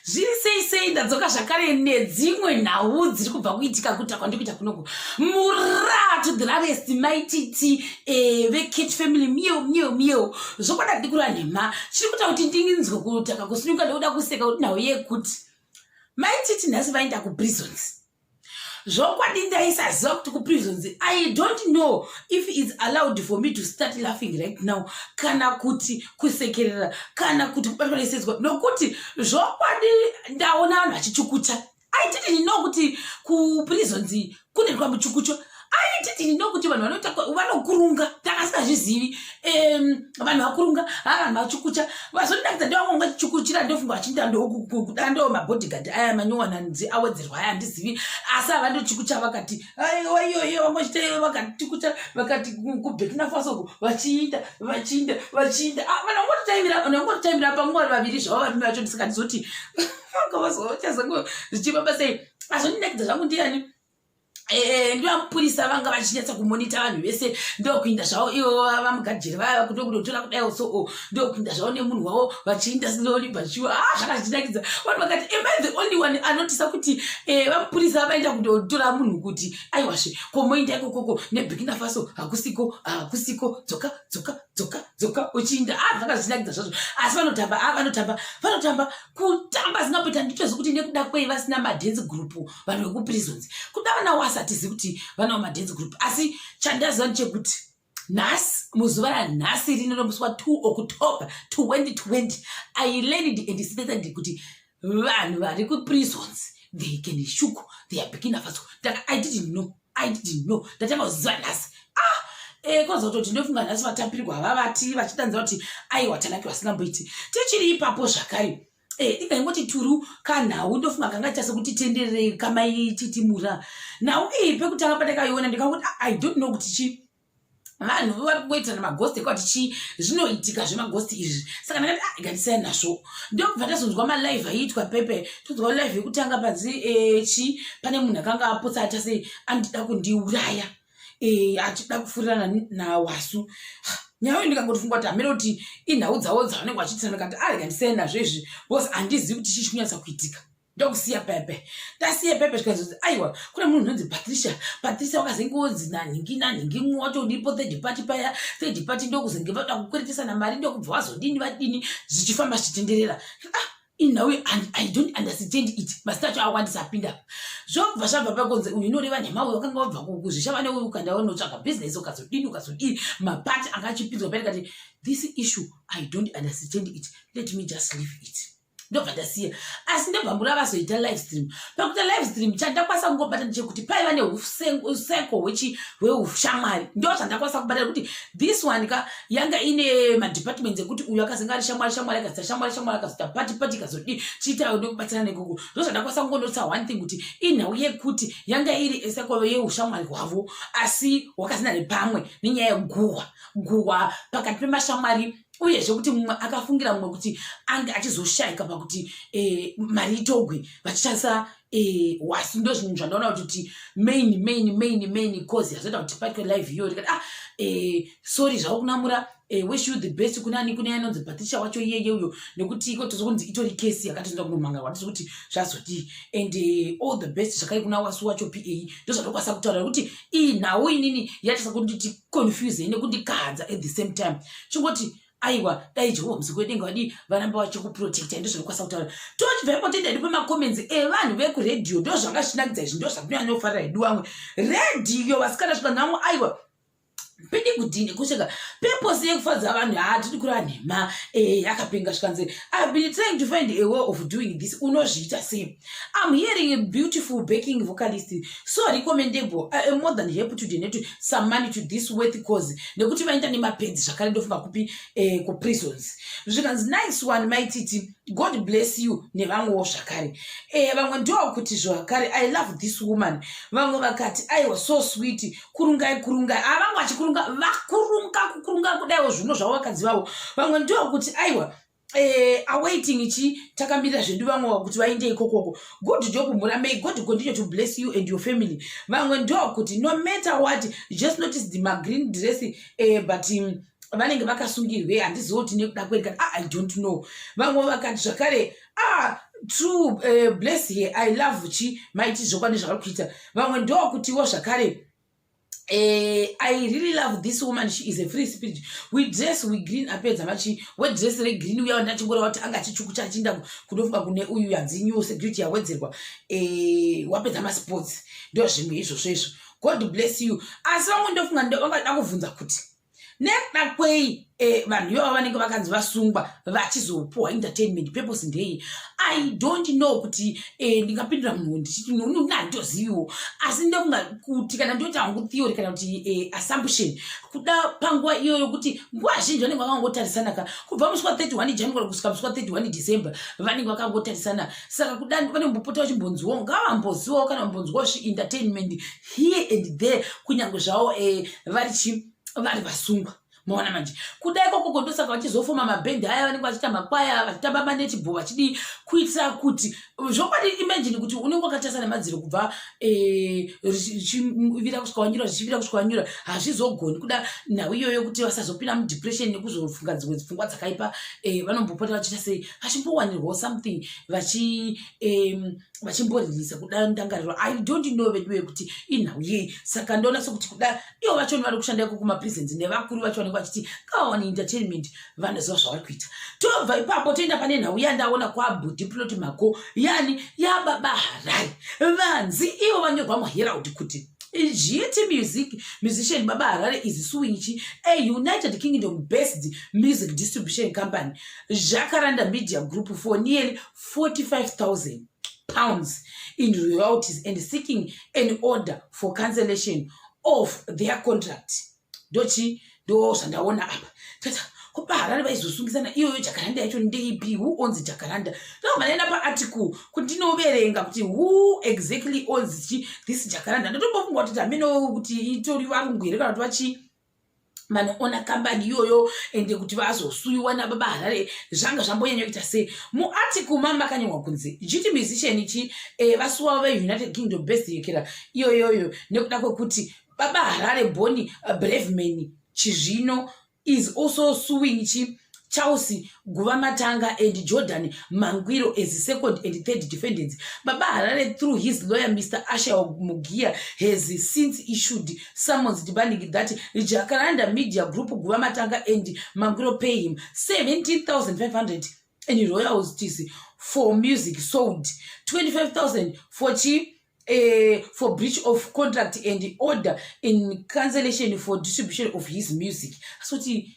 Zviri sei sei, ndadzoka zvakare nedzimwe nhau dziri kubva kuitika kuita kwandikuita kunoku. Mura to the rarest maititi vecat family, mieu mieu mieu. Zvokwadi handikura nhema, chiri kuita kuti ndinzwe kutaka kusunyuka nekuda kuseka kuti nhau yekuti maititi nhasi vaenda kuprisons. Zvokwadi ndaisaziva kuti kuprisons, I don't know if it's allowed for me to start laughing right now, kana kuti kusekerera, kana kuti kubatwa nesetswa, nokuti zvokwadi ndaona vanhu vachichukucha. I didn't know kuti kuprisons kune kwamuchukucho. I didn't know kuti vanhu vanoita vanokurunga, takasingazvizivi. Vanhu vakurunga ha, vanhu vachukucha vazondinakidza. Ndevamwe vachichukuchira, ndofunga vachiinda ndokuda ndo mabodyguard aya manyowana nzi awedzerwa aya, handizivi, asi havandochukucha vakati aiwa iyoyo. Vamwe vachita vakatikucha vakati kuBurkina Faso vachiinda vachiinda vachiinda. Ah, vanhu vangototaimira, vanhu vangototaimira panguva vaviri zvavo, varume vacho ndisingandizoti vanga vazochange zvichifamba sei. Azondinakidza zvangu ndiani? Ndivamupurisa vanga vachinyatsa kumonita vanhu vese, ndokuinda zvavo ivo vamugadziri vaya kutokutotora kudai so, ndokuinda zvavo nemunhu wavo vachiinda slowly but sure. Ah, zvaka zvichinakidza. Vanhu vakati, "Am I the only one anotisa kuti vamupurisa vaenda kundotora munhu?" Kuti aiwasve komoinda ikokoko neBurkina Faso hakusiko, hakusiko. Dzoka, dzoka, dzoka, dzoka uchiinda. Ah, zvanga zvichinakidza zvazvo, asi vanotamba, ah, vanotamba, vanotamba kutamba zingapota. Nditozi kuti nekuda kwei vasina madance group vanhu vekuprisons? Kuda vana wasatizi kuti vanawo madance group, asi chandaziva ndechekuti nhasi, muzuva ranhasi rino romusi wa2 October 2020, I learned and stated kuti vanhu vari kuprisons, they can shook their Burkina Faso. I didn't know, I didn't know. Ndatanga kuziva nhasi. Ah, kwanza kutoti ndofunga nhasi vatapirirwa havavati vachidanzira kuti aiwa, tanakirwa singamboiti. Tichiri ipapo zvakare, ingaingoti turu kanhau, ndofunga kanga ita sekuti tenderere kamaititimura nhau iyi. Pekutanga pandakaiona ndikangoti, "Ah, I don't know kuti chi vanhu vari kungoitirana maghost ekuti chii zvinoitika zvemaghost izvi." Saka ndakati, "Ah, ngatisiyani nazvo." Ndobva tazonzwa malive aiitwa pepe, tonzwa live yekutanga panzi chi pane munhu akanga apotsa aita sei, andida kundiuraya, achida kufurirana naWasu. Nyaya iyo ndikangotifunga kuti hamene kuti inhau dzavo dzavanenge vachiitirana. Kati, "Ah, ngandisiyani nazvo izvi because handizivi kuti chii chikunyatsa kuitika." Ndokusiya pepe, ndasiya pepe, zvikanzi aiwa, kune munhu unonzi Patricia. Patricia wakazenge wonzi nanhingi nanhingi, mumwe wacho uripo third party paya, third party ndokuzenge vada kukweretesana mari, ndokubva vazodini vadini, zvichifamba zvichitenderera. Ah, inhau I don't understand it, mazita acho awandisa apinda. Zvobva zvabva pakonzi uyu inoreva nhema, uyu wakanga wabva kuzvishava neuyu ukaenda unotsvaga bhizinesi, ukazodini ukazodini, mapati anga achipinzwa paya. Ndikati, "This issue, I don't understand it, let me just leave it." Ndobva ndasiya, asi ndobva mura vazoita live stream. Pakuita live stream, chandakwanisa kungobata ndechekuti paiva neuseko hweushamwari. Ndo zvandakwanisa kubata, kuti this one ka yanga ine madepartments ekuti uyu akazenge ari shamwari, shamwari akazoita shamwari, shamwari akazoita party, party ikazodii, chiita nekubatsirana nekoko. Ndo zvandakwanisa kungonotisa one thing, kuti inhau yekuti yanga iri eseko yeushamwari hwavo, asi hwakazina nepamwe nenyaya yeguhwa guhwa pakati pemashamwari, uyezve kuti mumwe akafungira mumwe kuti ange achizoshayika pakuti mari itogwe vachishandisa Wasi. Ndo zvinhu zvandaona kuti main main main main cause yazoita kuti paitwe live iyoyo. Ndikati, "Ah, sorry zvavo kunamura, wish you the best." Kunani? Kune anonzi Patricia wacho iyeye uyo, nekuti iko tozokunzi itori kesi yakatoenda kunomhangarwa, ndisi kuti zvazodii. And all the best zvakare kuna Wasu wacho pa. Ndo zvandokwanisa kutaura, nekuti iyi nhau inini yaitisa kunditi confuse nekundikadza at the same time. Chingoti aiwa, dai Jehovha musiki wedenga vadii varamba vachikuprotecta. Ndo zvanokwanisa kutaura. Tochibva ipo toenda hedu pamacomments evanhu vekuredhiyo. Ndo zvanga zvichinakidza izvi, ndo zvatinonyanyofarira hedu vamwe redhiyo vasikana. Svika nhamwe, aiwa, pidi kudini kusvika purpose yekufadza vanhu, hatidi kureva nhema. Akapenga zvikanzi, "I've been trying to find a way of doing this." Unozviita sei? "I'm hearing a beautiful backing vocalist, so recommendable. I am more than happy to donate some money to this worthy cause." Nekuti vaenda nemapedzi zvakare, ndofunga kupi, kuprisons. Zvikanzi, "Nice one, Maititi, God bless you." Nevamwewo zvakare, vamwe ndokuti zvakare, "I love this woman." Vamwe vakati, "Aiwa, so sweet, kurungai, kurungai." Avamwe vachikurunga, vakurunga kukurunga kudaiwo zvino zvavo vakadzi vavo. Vamwe ndokuti, "Aiwa, awaiting chi takamirira zvedu." Vamwe kuti vaende ikokoko, "Good job, Mura, may God continue to bless you and your family." Vamwe ndokuti, "No matter what, just notice the magreen dress, but vanenge vakasungirwe, handizivi kuti nekuda kweri." Ah, I don't know. Vamwe vakati zvakare, "Ah, True, bless her. I love chi maiti zvokwadi zvavari kuita. Vamwe ndokutiwo zvakare, "I really love this woman. She is a free spirit. We dress, we green." Apedza machi wedress regreen uya ndachingoreva kuti anga achichukucha achiinda kunofunga kune uyu yanzi new security yawedzerwa. Wapedza masports, ndo zvimwe izvozvo izvo. God bless you. Asi vamwe ndofunga vangada kubvunza kuti nekuda kwei vanhu ivavo vanenge vakanzi vasungwa vachizopuhwa entertainment? Purpose ndei? I don't know kuti ndingapindura munhu ndichiti handitoziviwo, asi ndofunga kuti kana ndoti hangu theory kana kuti assumption, kuda panguva iyoyo kuti nguva zhinji vanenge vakangotarisana ka, kubva musi wa31 January kusvika musi wa31 December vanenge vakangotarisana. Saka kuda vanembopota vachimbonziwo, ngavamboziwawo kana vambonzwawo zvientertainment here and there, kunyange zvavo vari vari vasungwa. Maona manje, kudai ikoko ndosaka vachizofoma mabhendi aya, vanenge vachiita makwaya, vachitamba manetball, vachidii, kuitira kuti zvokwadi, imagine kuti unenge wakatarisa nemadziro kubva richivira kusvika wanyura, zvichivira kusvika wanyura. Hazvizogoni. Kuda nhau iyoyo kuti vasazopinda mudepression nekuzofunga dzimwe pfungwa dzakaipa, vanombopota vachiita sei, vachimbowanirwawo something, vachimboririsa kuda ndangariro. I don't know veduwe kuti inhau yei. Saka ndoona sekuti kuda ivo vachoni vari kushanda iko kumaprisons nevakuru vacho vanenge vachiti ngavawane entertainment, vanoziva zvavari kuita. Tobva ipapo toenda pane nhau yandaona kwaBhudhi Plot Mako, yani yaBaba Harare. Vanzi ivo vanyorwa muHerald kuti GT Music musician Baba Harare is suing chi a United Kingdom based music distribution company, Jacaranda Media Group, for nearly £45,000 in royalties and seeking an order for cancellation of their contract. Ndochi ndo zvandaona apa. Tata kuba Harare vaizosungisana iyoyo Jacaranda yacho ndeipi? Who owns Jacaranda? Ndobva ndaenda paarticle kuti ndinoverenga kuti who exactly owns chi this Jacaranda. Ndotombofunga kuti hameno kuti itori varungu here kana kuti vachi vanoona kambani iyoyo, ende kuti vazosuyiwa naBaba Harare zvanga zvambonyanya kuita sei. Muarticle mamakanyorwa kunzi GT musician chi vasuwa veUnited Kingdom based yekera iyoyoyo nekuda kwekuti Baba Harare Boni Braveman chizvino is also suing chi Charles Guvamatanga and Jordan Mangwiro as second and third defendants. Baba Harare, through his lawyer Mr Ashel Mugia, has since issued summons demanding that Jacaranda Media Group, Guvamatanga and Mangwiro pay him 17,500 in royalties for music sold, 25,000 for chi for breach of contract and order in cancellation for distribution of his music. Asoti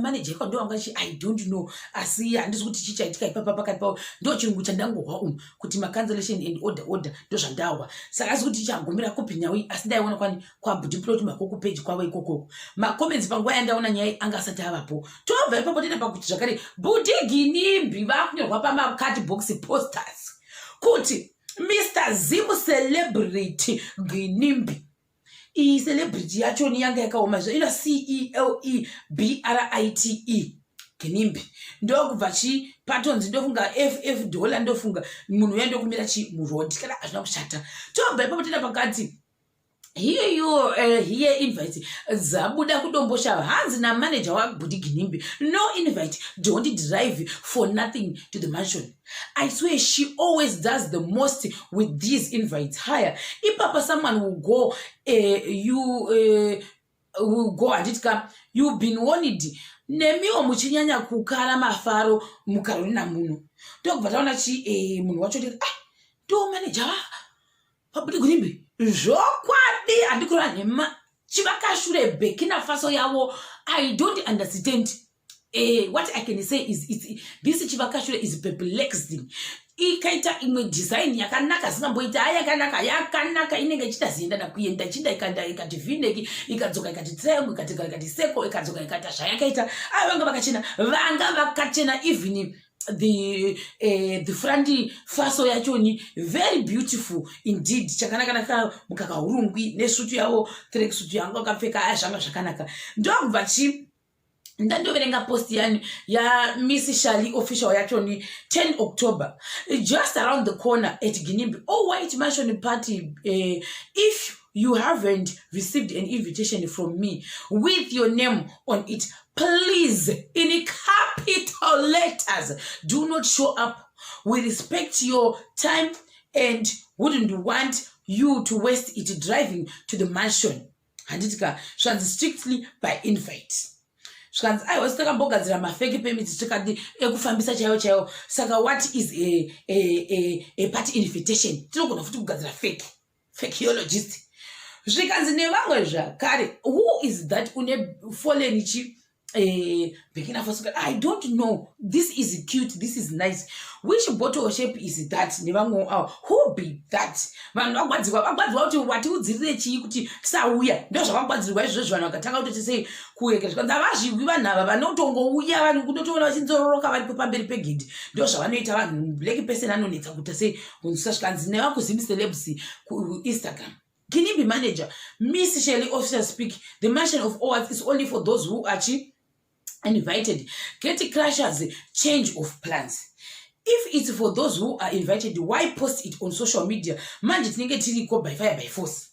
manager iko ndo chi, I don't know, asi handisi kuti chichaitika ipapa pakati pavo. Ndo chirungu chandangohwa umu kuti macancellation and order, order, ndo zvandahwa. Saka asi kuti chichagumira kupi nhau iyi? Asi ndaiona kwani kwaBhudhi Mako kupeji kwavo ikokoko, macomments panguva yandaona nyaya anga asati avapo. Tobva ipapo toenda pakuti zvakare Bhudhi Ginimbi vakunyorwa pamacardbox posters kuti Mr Zim Celebrity Ginimbi. Iyi celebrity yachoni yanga yakaoma zvo, ina Celebrite Ginimbi. Ndokubva chi patonzi ndofunga ff dollar, ndofunga munhu uya ndokumira chi muroad. Kana hazvina kushata. Tobva ipapo toenda pakati here you here invite dzabuda kuDomboshava. Hanzi namanager waBhudhi Ginimbi, "No invite, don't drive for nothing to the mansion." I swear she always does the most with these invites. Higher ipapa someone will go, you will go, handiti ka? You've been warned. Nemiwo muchinyanya kukara mafaro muKarolina muno. Ndokubva taona chi munhu wacho ndikati, "Ah, ndo manager vaBhudhi Ginimbi zvokwadi." Handikureva nhema, chivakashure Burkina Faso yavo, I don't understand. What I can say is this chivakashure is perplexing. Ikaita imwe design yakanaka, zingamboita ha yakanaka, yakanaka, inenge ichiita zienda nakuenda, ichinda ikanda, ikati V-neck, ikadzoka ikati triangle, ikati ikati circle, ikadzoka ikaita zvayakaita. Ava vanga vakachena, vanga vakachena. Even the front faso yachoni, very beautiful indeed. Chakanaka mukaka hurungwi nesutu yavo, tracksuit yanga vakapfeka. Aya zvanga zvakanaka. Ndokubva chi ndandoverenga post yani yaMiss Shali Official yachoni 10 October, "Just around the corner at Ginimbi All White Mansion party. If you haven't received an invitation from me with your name on it, please, in capital letters, do not show up. We respect your time and wouldn't want you to waste it driving to the mansion. Handiti ka? Zvikanzi strictly by invite. Zvikanzi aiwa, sitakambogadzira mafake permits tikadi ekufambisa chaiwo chaiwo. Saka what is a party invitation? Tinogona futi kugadzira fake fakeologist. Zvikanzi nevamwe zvakare, who is that une fallen chi Burkina Faso? I don't know. This is cute, this is nice. Which bottle shape is that? Nevamwe avo, who be that? Vanhu vagwadzirwa, vagwadzirwa kuti watiudzirire chii kuti tisauya. Ndo zvavagwadzirwa izvozvo. Vanhu vakatanga kutoti sei kuekera. Zvikanzi havazviwi vanhu ava, vanotongouya. Vanhu kunotoona vachinzororoka varipo pamberi pegedhi. Ndo zvavanoita vanhu. Black person anonetsa kuita sei kunzwisa. Zvikanzi nevakuZim Celebs kuInstagram, Ginimbi manager, Miss Shelley officer speak, the mansion of awards is only for those who are chi invited. Gate crashers, change of plans. If it's for those who are invited, why post it on social media? Manje tinenge tiriko by fire by force.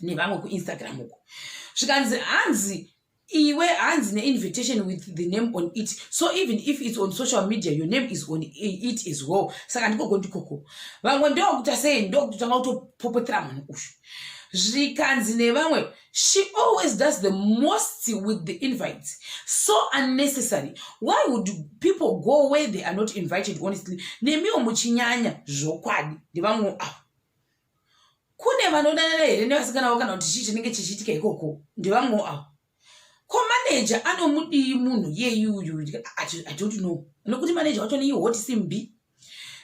Nevamwe kuInstagram uko. Zvikanzi hanzi iwe, hanzi neinvitation with the name on it, so even if it's on social media, your name is on it as well. Saka ndikoko ndikoko. Vamwe ndokuta sei, ndokutanga kutopopotera munhu uyu. Zvikanzi nevamwe, she always does the most with the invites, so unnecessary. Why would people go where they are not invited? Honestly, nemiwo muchinyanya zvokwadi. Ndevamwe ava. Kune vanodanana here nevasikana vavo, kana kuti chii chinenge chichiitika ikoko? Ndevamwewo ava. Ko maneja anomudii munhu yeyuyu? I don't know, nokuti maneja wacho neihot simbi.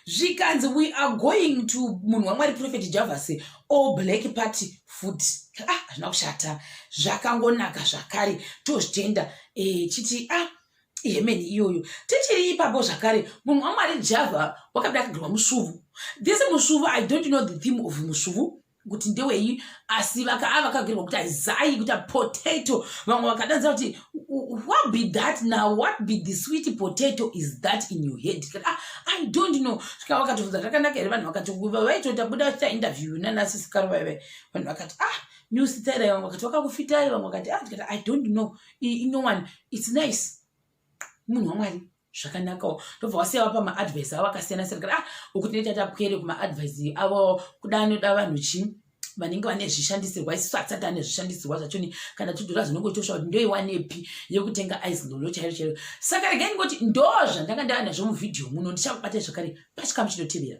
Zvikanzi we are going to munhu waMwari Prophet Javas all black party futi. Ah, hazvina kushata, zvakangonaka zvakare, tozvitenda. Chiti ah, ihemeni iyoyo. Tichiri ipapo zvakare, munhu waMwari Java wakabuda akagirwa musvuvu. This musvuvu, I don't know the theme of musvuvu kuti ndewei, asi vakagirwa kuti azai kuita potato. Vamwe vakadanza kuti, "What be that now? What be the sweet potato is that in your head?" Ah, I don't know. Svika vakatobvunza, zvakanaka here? Vanhu vakati vaitota buda vachiita interview nanasisikaro vaive. Vanhu vakati, "Ah, new style." Vamwe vakati vakakufitai, vamwe vakati, ah, tikati, "I don't know." No one, it's nice. Munhu waMwari, zvakanakawo. Ndobva wasiya vapa maadvice avo akasiyana siyana. Kana ah, uku tinoita tapwere kumaadvice avo. Kuda anoda vanhu chii vanenge vane zvishandisirwa. Isusu hatisati ane zvishandisirwa zvachoni. Kana tudhura zvinongotosha kuti ndoiwanepi yekutenga ice lolo chairo chairo. Saka regai ndingoti ndo zvandanga ndava nazvo muvhidhiyo muno. Ndichakubatai zvakare pachikamu chinotevera.